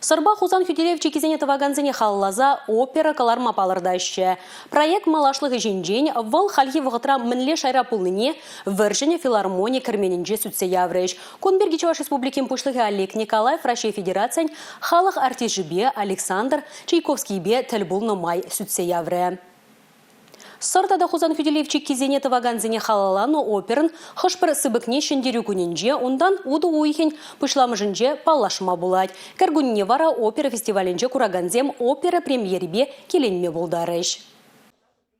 Сӑрпа Хусан хӳтӗлев чиккисене тӑвакансене халалласа опера кӑларма палӑртаҫҫӗ. Проект малашлӑхӗ ҫинчен вӑл хальхи вӑхӑтра мӗнле шайра пулнине Вӗрҫӗнӗ филармони керменӗнче сӳтсе яврӗҫ. Кун пирки Чӑваш Республикин Пуҫлӑхӗ Олег Николаев Раҫҫей Федерацийӗн халӑх артисчӗпе Александр Чайковскийпе тӗл пулнӑ май сӳтсе яврӗ. Сӑр тата Хусан хӳтӗлев чиккисене тӑвакансене халалланӑ оперӑн хӑш-пӗр сыпӑкне Ҫӗнтерӳ кунӗнче, унтан утӑ уйӑхӗн пуҫламӑшӗнче паллашма пулать. Кӗркунне вара опера фестивалӗнче куракансем опера премьерипе киленме пултарӗҫ.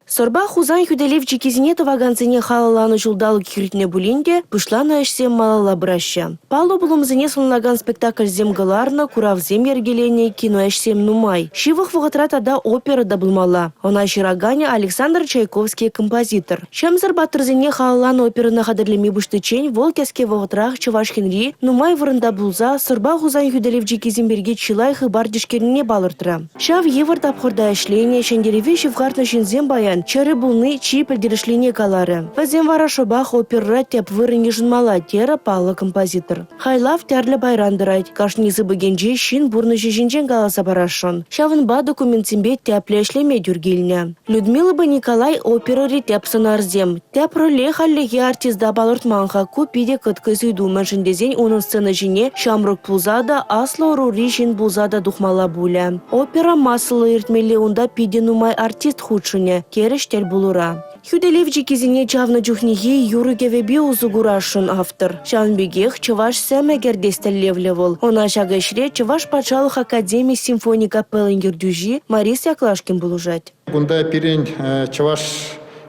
Сӑрпа Хусан хӳтӗлев чиккисене тӑвакансене халалланӑ ҫулталӑк иртнӗ пулин те пуҫланӑ ӗҫсем малалла пыраҫҫӗ. Паллӑ пулӑмсене сӑнлакан спектакльсем кӑларнӑ, куравсем йӗркеленӗ, киноӗҫсем нумай. Ҫывӑх вӑхӑтра тата опера та пулмалла. Ӑна ҫыраканӗ Александр Чайковский композитор. Чӗмсӗр паттӑрсене халалланӑ оперӑна хатӗрлеме пуҫличчен вӑл кӗске вӑхӑтрах Чӑваш Енри нумай вырӑнта пулса Сӑрпа Хусан хӳтӗлев чиккисем пирки чылай хыпар тишкернине палӑртрӗ. Ҫав йывӑр тапхӑрта ӗҫленӗ, ҫӗнтерӗве ҫывхартнӑ ҫынсем паян чӗрӗ пулни чи пӗлтерӗшлине каларӗ. Вӗсем вара шӑпах оперӑра тӗп вырӑн йышӑнмалла, терӗ паллӑ композитор. Хайлав тӗрлӗ пайран тӑрать. Кашни сыпӑкӗнче ҫын пурнӑҫӗ ҫинчен каласа парасшӑн. Ҫавӑнпа документсемпе тӗплӗ ӗҫлеме тӳр килнӗ. Людмилӑпа Николай оперӑри тӗп сӑнарсем. Тӗп роле хальлӗхе артиста палӑртман-ха. Ку питӗ кӑткӑс ыйту, мӗншӗн тесен унӑн сцена ҫине ҫамрӑк пулса та, аслӑ ӑрури ҫын пулса та тухмалла пулӗ. Опера массӑллӑ иртмелле унта питӗ нумай артист хутшӑнӗ, терӗҫ тӗл пулура. Хӳтӗлев чиккисене чавнӑ чухнехи юрӑ-кӗвӗпе усӑ курасшӑн автор. Ҫавӑн пекех чӑваш сӗмӗ кӗртес тӗллевлӗ вӑл. Ӑна ҫак ӗҫре Чӑваш патшалӑх академи симфони капеллин ертӳҫи Морис Яклашкин пулӑшать. Кунта пирӗн чӑваш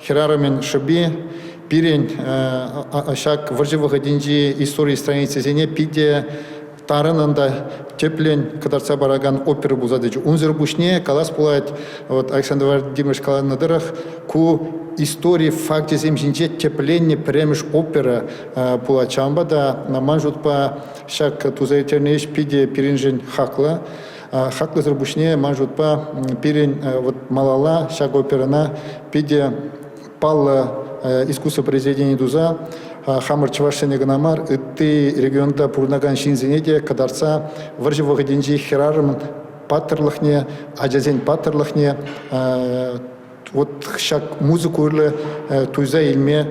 хӗрарӑмӗн шӑпи, пирӗн ҫак вӑрҫӑ вӑхӑтӗнчи истори страницисене питӗ тарӑнӑн та тӗплӗн кӑтартса паракан опера пулса тӑчӗ. Унсӑр пуҫне калас пулать, вот Александр Владимирович каланӑ тӑрӑх, ку истори факчӗсем ҫинче тӗпленнӗ пӗрремӗш опера пулать. Ҫавӑнпа та, ман шутпа, ҫак туса ирттернӗ ӗҫ питӗ пирӗншӗн хаклӑ. Хаклӑсӑр пуҫне, ман шутпа, пирӗн вот малалла ҫак оперӑна питӗ паллӑ искусство произведени туса хамӑр чӑвашсене кӑна мар, ытти регионта пурӑнакан ҫынсене те кӑтартса вӑрҫӑ вӑхӑтӗнчи хӗрарӑм паттӑрлӑхне, ачасен паттӑрлӑхне вот ҫак музыка урлӑ туйса илме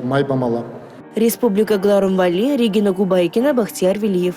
май памалла. Республика кӑларӑм валли Регина Кубайкина, Бахтияр Велиев.